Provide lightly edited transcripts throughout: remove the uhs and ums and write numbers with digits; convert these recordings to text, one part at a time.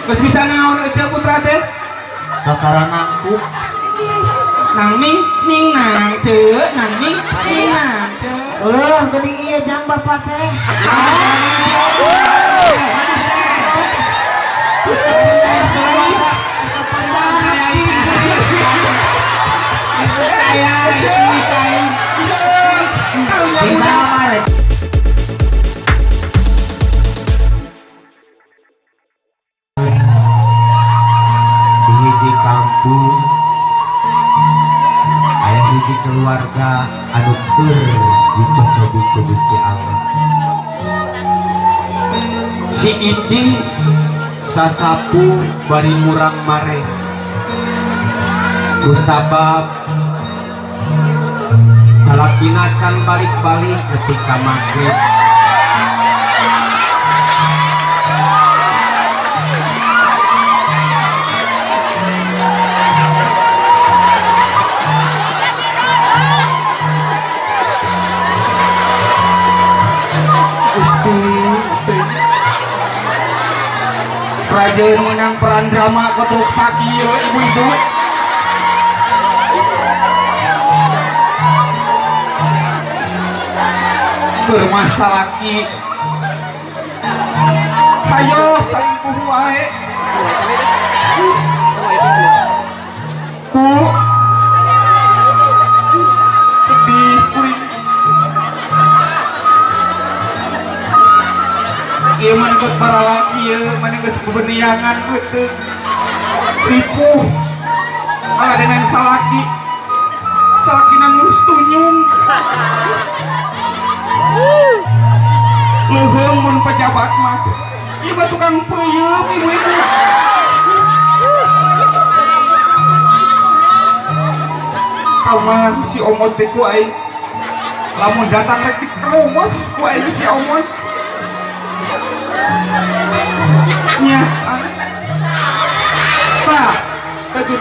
Geus bisa naon Ece putra teh? Kakara nangkup. Nang ning ning nang ce, nang ning ning nang ce. Eueuh, geuning ieu jang bapak teh. Karunya budak. Di hiji kampung aya hiji keluarga anu keur dicocobik ku Gusti Allah. Si Ici sasapu bari murang mare kusabab salakina can balik-balik nepi ka magrib. Gusti Raja menang peran drama kotruk sakieu ibu-ibu. Keur masalaki. Hayo salingkuh wae. Bu. Sedih kuring. Ieu mah neukot baralaki ieu mah geus bebeniangan beuteung. Ripuh. Aladenan salaki. Salakina ngurus tunyung. Leuheung mun pejabat mah. Ieu mah tukang peuyeum ibu-ibu. Kamar si Omot teh ku aing. Lamun datang rek dikerumos ku aing si Omot. Nya, tah, teh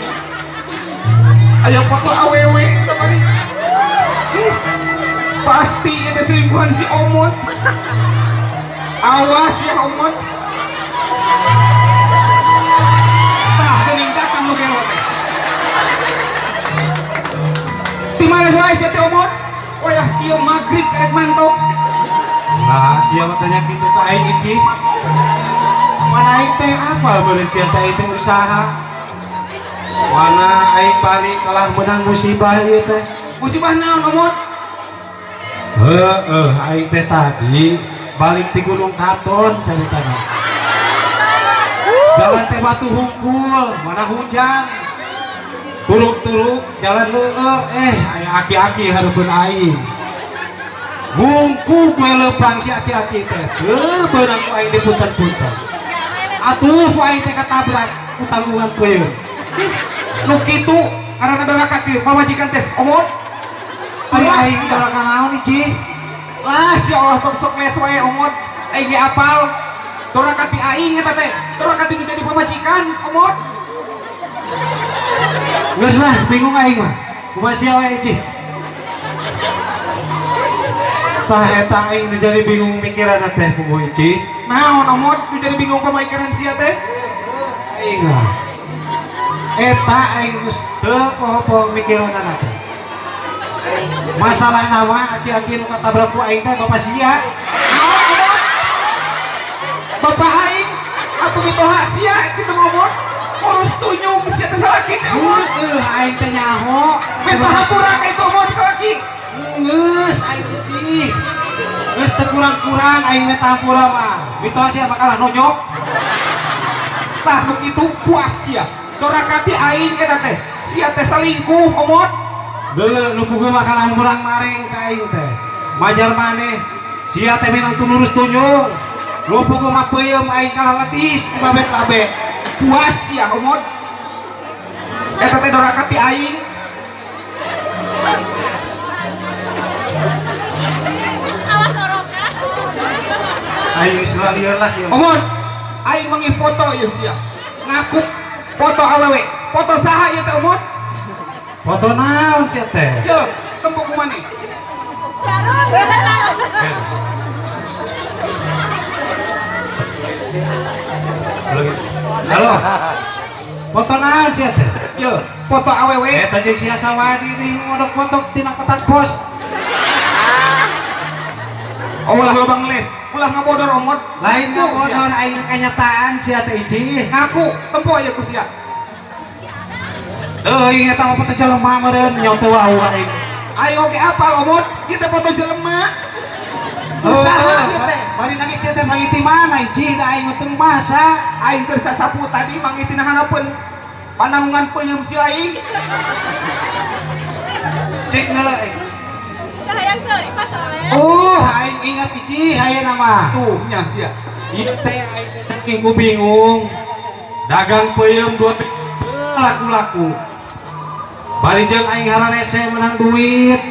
aya foto awewe sabari. Pasti itu selingkuhan si Omot. Awas ya Omot. Tah, geuning datang nu gelo teh. Ti mana wae sia teh Omot? Wayah ieu magrib karek mantok. Nah, sia mah tanya kitu ka aing Ici. Mana aing teh apal beureuh sia teh aing teh usaha. Mana aing balik kalah menang musibah ieu teh. Musibah naon Omot? Heeh, aing teh tadi balik ti Gunung Katon caritana. Jalan teh batu hungkul, mana hujan. Turuk-turuk jalan leueur, aya aki-aki hareupeun aing. Ngungkuk we leumpang si aki-aki teh. Heuh, beunang ku aing dipunten-punten. Atuh ku aing teh katabrak ku tanggungan peuyeum. Nu kitu ngaranna doraka teh pamajikan teh Omot. Ari aing doraka naon Ici? Lah si Allah tong sok les wae Omot. Aing ge apal. Doraka ti aing eta teh. Doraka ti nu jadi pamajikan Omot. Geus lah, bingung aing mah. Kumaha sia wae Ici? Tah eta aing nu jadi bingung mikiranna teh puguh Ici. Naon Omot nu jadi bingung pamikiran sia teh? Aing mah. Eta aing geus teu poho-poho mikiranna teh. Masalah nama aki-aki nu katabrak ku aing teh bapak sia. Naon Omot? Bapak aing atuh mitoha sia kitu ngomong. Ngurus tunyung sia teh salaki teh Omot. Heueuh aing teh nyaho. Minta hampura ka itu Omot ka laki. Geus aing teh. Geus teu kurang-kurang aing meh hampura mah. Mitoha sia makalah nonyok. Tah nu kitu puas sia. Doraka ti aing eta teh. Sia teh salingkuh Omot. Deuleu nu puguh mah kalah murang mareng ka aing teh. Majar maneh sia teh minang tunurus tunyung. Nu puguh mah peuyeum aing kalah ledis ku babet-babet. Puas sia Omot. Eta teh doraka ti aing. Awas oroka. Aing geus lalieur lah ieu. Omot, aing manggih foto ieu sia. Ngaku foto awewe. Foto saha ieu teh Omot? Foto naon sia teh? Ye, tempo ku maneh. Jarun, kita tahu. Halo. Foto naon sia teh? Ye, foto awewe. Eta jeung sia sawadi di ngodok foto tina kotak pos. Oh, ulah loba ngeles, ulah ngabodor omot. Lain Ngaku, ngabodor sia. Aing kenyataan sia teh Icih. Ngaku, tempo aja ku sia. Teuing eta mah foto jelema meureun nyaw teu wau aing. Ayo oge apal omot, kita foto jelema. Usaha ieu teh. Bari nangis sia teh manggih ti mana Icih da aing mah teu masa. Aing keur sasapu tadi manggih tina handapeun pananggungan peuyeum si aing. Cik heula aing. Hayang seuri Pak Soleh. Oh, aing ingat Icih ayeuna mah. Tuh nya sia. Ieu teh aing teh saking ku bingung. Dagang peuyeum dua teu laku-laku. Bari jeung aing hararese menang duit.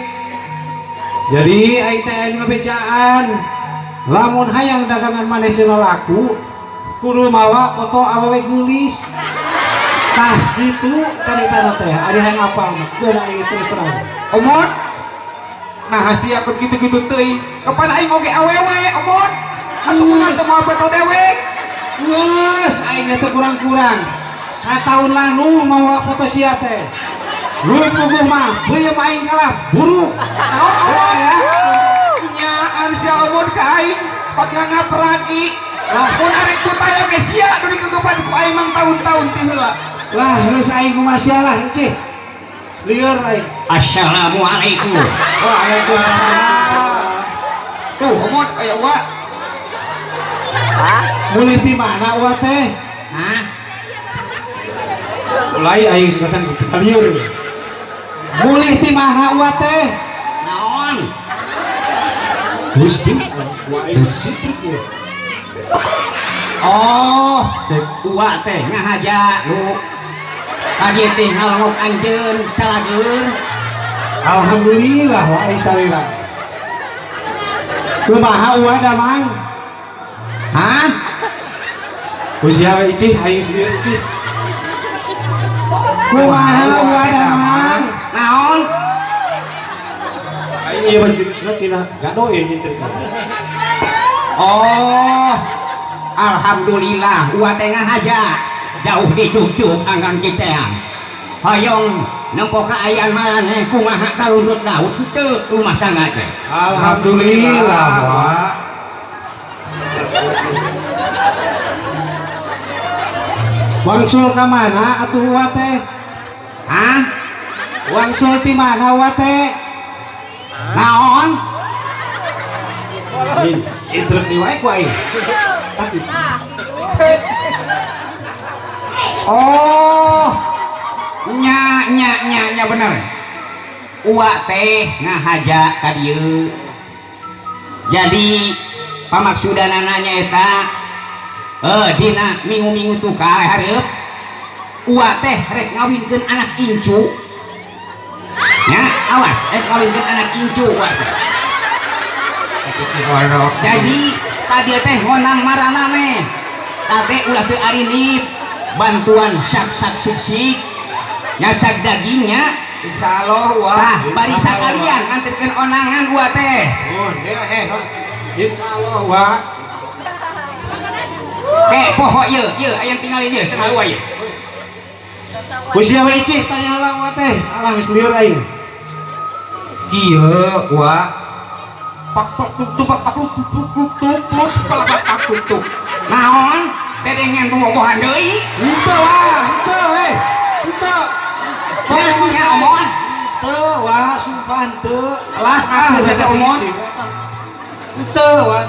Jadi aing teh aing ngabejaan. Lamun hayang dagangan maneh cenah laku, kudu mawa foto awewe geulis. Tah gitu caritana teh. Ari hayang apal mah. Geuna aing geus terus terang. Omot. Nah sia keur kitu-kitu teuing. Kapan aing oge awewe omot? Atuh kumaha teu mawa foto dewek? Geus aing teh kurang-kurang. Satahun lalu mawa foto sia teh. Lu puguh mah peuyeum aing kalah buruk. Naon omot? Ya. Nyaan sia omot ka aing, pot ngangap lagi. Lah mun arek buta oge sia nu dikegepan ku aing mang tahun-tahun ti heula. Lah geus aing kumaha sia lah Icih. Lieur aing. Assalamualaikum. Waalaikumsalam. Tuh omot aya wa. Mulih ti mana wa teh? Hah? Mulai aing singkatan lieur. Mulih ti mana wa teh? Naon? Gusti, sitruk ieu. Oh, Cek uwa teh ngahaja nu tadi teh ngalongok anjeun calageur. Alhamdulillah wa aing salira. Kumaha uwa damang? Hah? Usia we Icih, aing sendiri Icih. Kumaha uwa damang? Naon? Aing ieu mah jurusna tina gado ieu nyintir. Oh, alhamdulillah uwa teh ngahaja jauh dicucuk anggang citeang. Hoyong nempo kaayaan maraneh kumaha tarurut laut teu rumah tangga teh. Alhamdulillah wa. Wangsul ka mana atuh uwa teh? Hah? Wangsul ti mana uwa teh? Naon? Sitruk di wae ku aing. Oh, nya nya nya nya bener. Uwa teh ngahaja ka dieu. Jadi pamaksudanana nyaeta dina minggu-minggu tuh ka hareup uwa teh rek ngawinkeun anak incu. Nya, awas rek ngawinkeun anak incu uwa teh. Jadi tadi teh ngonang maranane. Tadi ulah teu arinip bantuan sak-sak sik-sik nyacak dagingnya. Insyaallah wa. Tah bari sakalian nganterkeun onangan uwa teh. Oh, eh insyaallah wa. Ke poho ieu, ieu aya tinggal ieu sengal uwa ieu. Ku sia we Icih tanya heula uwa teh. Alah geus lieur aing. Kieu wa. Pak pak tuk tuk pak tuk tuk tuk tuk tuk tuk pak pak tak tuk tuk. Naon? Dedengen bobogohan deui. Henteu wa, henteu we. Henteu. Tolong ya omon. Henteu wa, sumpah henteu. Lah ngaku geus sia omon. Henteu wa.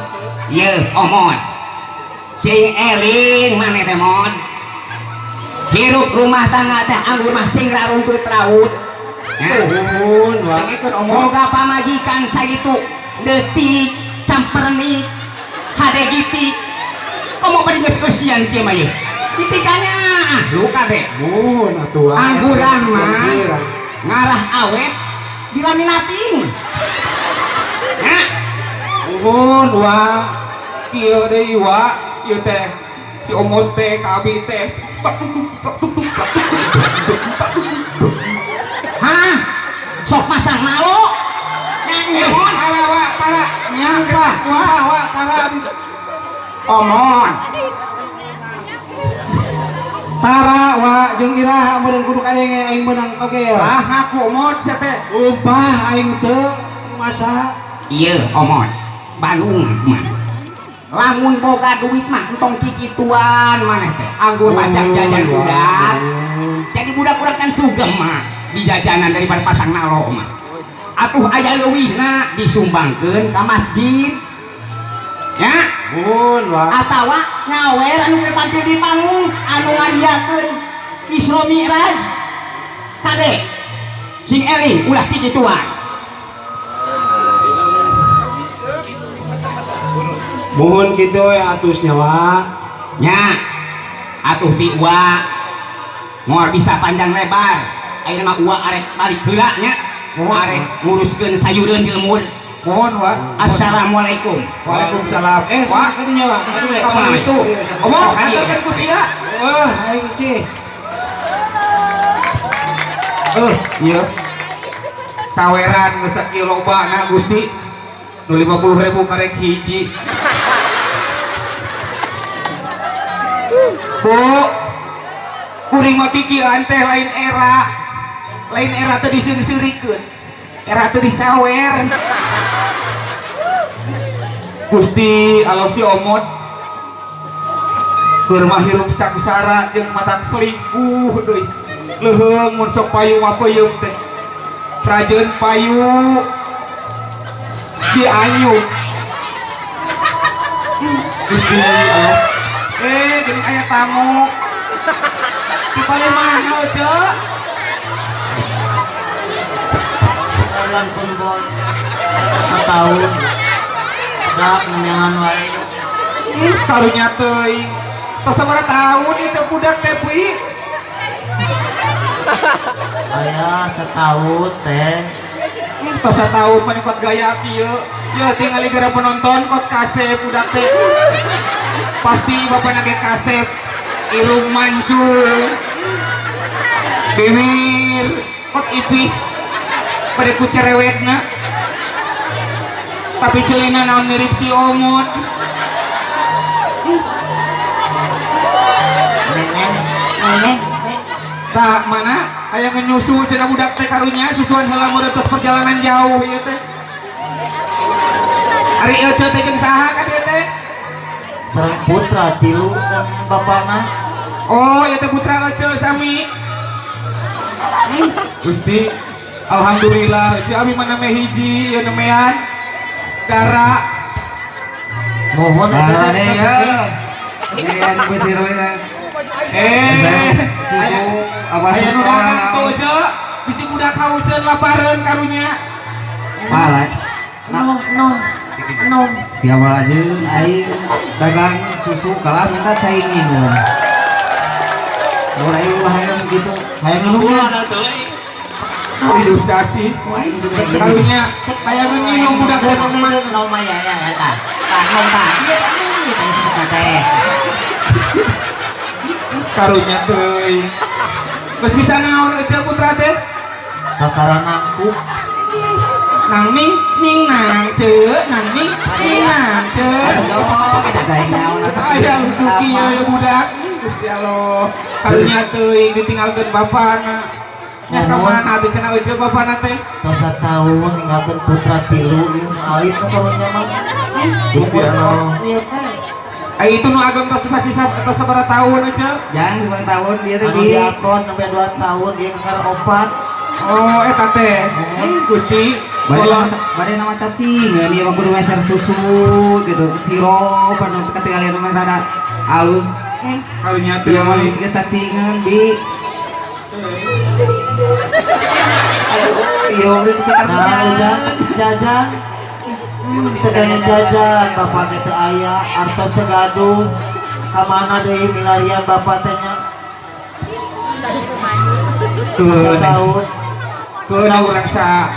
Ieu omon. Sing eling maneh teh mon. Hirup rumah tangga teh anggur mah sing raruntut raut. Nuhun wa. Dengekeun omon. Moga pamajikan sakitu detik campernik hade giti. Komo bari geus keusian kieu mah ieu. Dipikanya ah lu kabeh. Nuhun atuh wa. Angguran mah ngarah awet dilaminating. Nya. Nuhun wa. Kieu deui wa, ieu teh si omon teh ka abi teh. Pak tuk tuk pak tuk tuk pak tuk tuk pak tuk tuk. Hah? Sok pasang malo. Nyanyi omon. Tara wa, tara. Nya Sumpah, wa wa tara. Omon. Tara wa jeung iraha meureun kudu kadenge aing meunang togel. Lah ngaku omot sia teh. Umpah aing teu masa. Iya omot Bandung mah lamun boga duit mah entong kikituan maneh teh anggur pajak jajan budak jadi budak urang kan sugem mah di jajanan daripada pasang nalo mah atuh aya leuwihna disumbangkeun ka masjid ya. Mun wa. Atawa nyawer anu keur tampil di panggung anu ngariakeun Isra Mi'raj kade sing eling ulah kikituan. Muhun kitu we atus nyawa. Nya atuh ti uwa moal bisa panjang lebar ayeuna mah uwa arek balik heula nya arek nguruskeun sayureun di lembur. Mohon wa. Assalamualaikum. Waalaikumsalam. Wah, sadinya wa. Kamu itu. Omong, antarkan ku sia. Wah, aing cih. Ieu. Saweran geus sakieu lobana Gusti. Nu 50.000 karek hiji. Bu, kuring mah kikieuan teh lain era. Lain era teh diseung-seurikeun. Era teh disawer. Gusti Allah si omot keur mah hirup sangsara jeung matak selingkuh deui. Leuheung mun sok payu mah peuyeum teh. Prajeun payu dianyuk. Gusti Allah. Geuning aya tamu. Di paling mahal, Ceu. Langkun bos. Setahun. Dak ngenehan wae. Karunya teuing. Tos sabaraha tahun ieu teh budak teh Pui? Aya setahun teh. Tos satahun mah kot gaya kieu. Yeuh tingali gara penonton kot kasep budak teh. Pasti bapana ge kasep. Irung mancung. Bibir kot ipis. Bade ku cerewetna. Tapi celina naon mirip si Omot. Neneng, neneng. Tak mana aya nyusu cenah budak teh karunya susuan heula meureun tos perjalanan jauh ieu teh. Ari ieu teh jeung saha ka dieu teh? Sareng putra tilu dan bapana. Oh, ieu teh putra ece sami. Gusti, alhamdulillah ece abi mana meh hiji ieu nemean. Dara. Mohon Dara eta teh ya. Ngean besir we. Aya apa aya nu dagang tuh ece. Bisi budak hauseun lapareun karunya. Malah. Nom nom nom. Siapa lajeun aing dagang susu kalah minta cai nginum. Mun aing ulah hayang gitu. Hayang nginum nya. Aduh sasi. Karunya hayang nginum budak teh Nom mah. nom ya ya ya tah. Tah nom tah. Ieu teh nom ieu teh sebutna teh. Karunya teuing. Geus bisa naon ece putra teh? Kakara nangkup. Nang ning ning nang ce, nang ning ning nang ce. Aduh, kita daeng naon asa. Aya lucu kieu ya budak. Gusti Allah. Karunya teuing ditinggalkeun bapana. Nya ka mana atuh cenah ece bapana teh? Tos satahun ninggalkeun putra tilu ieu mah alit nu karunya mah. Gusti Allah. Ieu teh. Ai itu nu ageng tos sasi tos sabaraha tahun ece? Jangan sabaraha tahun dia teh Anu di diakon sampai 2 tahun dia kakara 4. Oh, eta teh. Gusti, bade nama cacing, ieu mah kudu meser susu gitu, sirup anu katinggalian mah rada alus. Karunya teh. Ieu mah geus cacingan, Bi. Aduh, ieu mah teu Nah, jajan. Teu gaya jajan, bapak ge teu aya, artos teu gaduh. Ka mana deui milarian bapak teh nya? Keun. Keun urang sa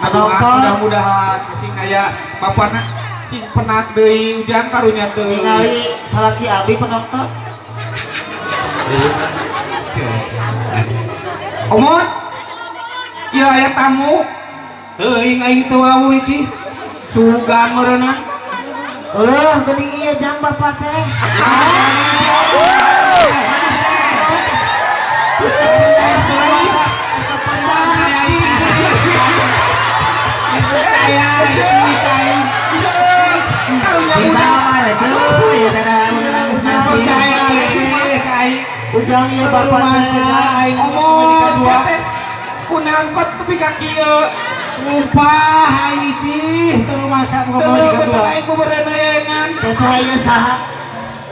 Penonton. Mudah-mudahan sing aya bapana sing penak deui ujang karunya teuing. Ningali salaki abdi penonton. Omot. Ieu aya tamu. Teuing aing teu wawuh cih. Sugan meureunna. Eueuh geuning ieu jang bapak teh. Percaya aing. Karunya Sing budak. sabar cuy, ya teh menang geus nasi. Percaya aing. Ujang ieu bapak teh. Aing Omong dua. teh kunangkot tepi ka kieu. Sumpah aing icih teu rumasa boga Teu pamajikan betul dua. Aing beberenayangan. Teteh aya saha?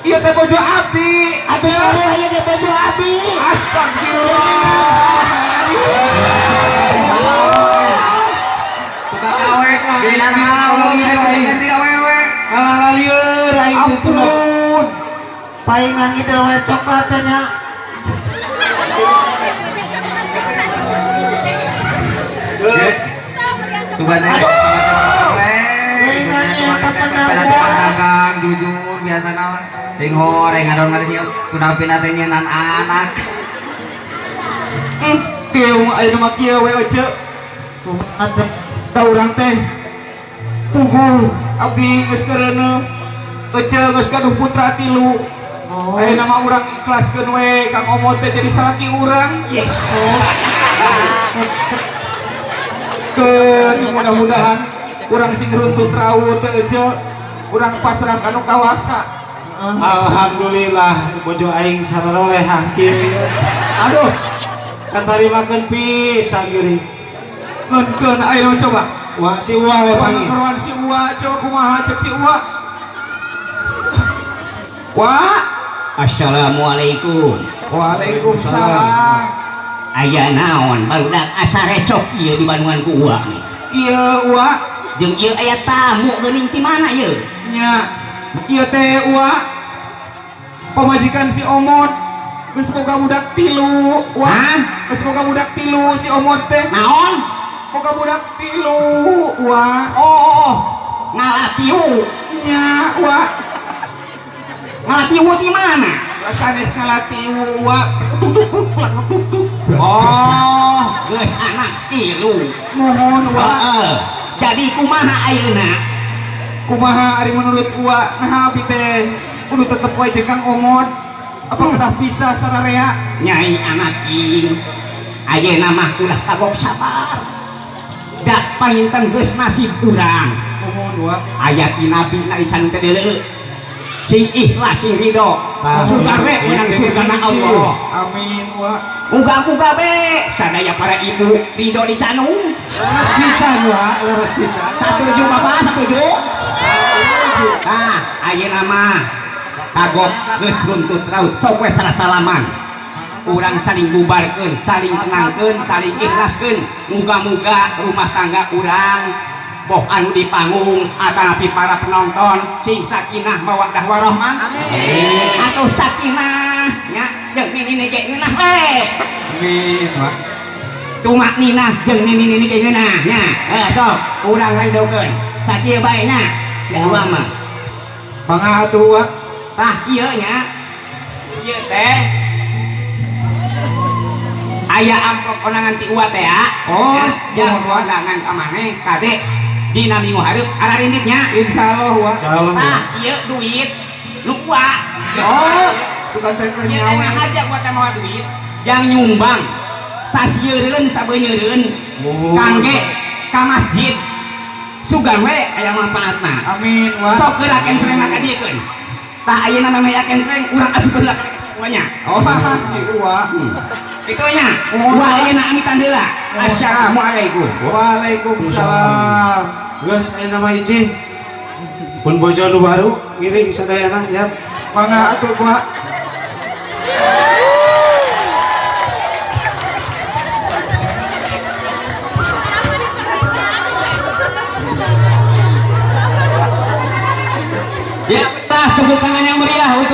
Ieu teh bojo abdi. Atuh kamu aya ge bojo abi. Astagfirullah. Tukang awe, giliran haul ieu ganti awewe. Alah lieur aing teh tuh. Ampun. Paingan ngidel we coklat teh nya. Sugan teh. Dagang jujur biasa nama. Sing horeng ngadon ngadinya kunapina teh nyenan anak. Kieu ayeuna mah kieu we ece. Kumaha teh? Da urang teh puguh abdi geus keureuneuh. Ece geus gaduh putra tilu. Oh. Ayeuna mah urang ikhlaskeun we Kang Omot teh jadi salaki urang. Yes. Keun mudah-mudahan urang sing runtut raut teh ece. Urang pasrah ka nu kawasa. Alhamdulillah bojo aing sararolehah kieu. Aduh, katarimakeun pisan geuring. Ngeunkeun ayeuna coba. Wah si Uwa we Wah, panggil. ngekeruan si Uwa coba kumaha cek si Uwa. Wah, Assalamualaikum. waalaikumsalam. Aya naon barudak asa recok ieu di Bandungan ku Uwa nih. Kieu Uwa Jeung ieu aya tamu geuning ti mana ieu? Nya. Ieu teh Uwa pamajikan si Omot geus boga budak tilu. Uwa. Hah? Geus boga budak tilu si Omot teh. Naon? Boga budak tilu Uwa. Oh, ngalatiu. Nya Uwa. Ngalatiu di mana? Sanes ngalatiu Uwa. Tuk tuk tuk tuk tuk. Oh, geus anak tilu. Nuhun Uwa. Heeh. Jadi kumaha ayeuna? Kumaha ari menurut Uwa? Nah abi teh kudu tetep wae jeung Kang Omot. Apa kedah pisah sararea? Nyai anak ing. Ayeuna mah ulah kagok sabar. Dak panginten geus nasib urang. Nuhun Uwa. Ayat Nabi na ican teh deuleu. Sing ikhlas sing ridho. Surga we menang surgana Allah. Amin Uwa. Muga-muga be sadaya para ibu ridho dicanung. Leres pisan Wa, leres pisan. Satuju Bapak, satuju. Nah, ayeuna mah kagok geus runtut raut sok we salaman. Urang saling bubarkeun, saling tenangkeun, saling ikhlaskeun. Muga-muga rumah tangga urang boh anu di panggung atanapi para penonton sing sakinah mawaddah warahmah. Amin. Atuh sakinah nya jeung nini ge ngeunah we. Amin Wa. Tumak ninah jeung nini nini ge ngeunah nya. Sok urang ridokeun. Sakieu bae nya. Ya Allah mah. Mangga atuh Wa. Tah kieu nya. Ieu teh aya amplop kondangan ti Uwa teh ya. Oh, Ya, nuhun, Wa. kondangan ka maneh kade dina minggu hareup ararindit nya. Insyaallah Wa. Insyaallah. Tah ieu duit nu Uwa. Oh, sugan teh keur Ieu teh nyawa. ngahaja Uwa teh mawa duit jang nyumbang sasieureun sabeunyereun Oh. kangge ka masjid. Sugan we aya manfaatna. Amin Wa. Sok geura kensreng ka dieu keun. Tah ayeuna mah aya kensreng urang asup heula ka Uwa nya. Oh, si Uwa. Itu nya. Oh. Uwa ayeuna amitan heula. Assalamualaikum. Waalaikumsalam. Geus ayeuna mah icih. Pun bojo nu baru ngiring sadayana ya. Mangga atuh Wa. Ya, tah tepuk tangan yang meriah untuk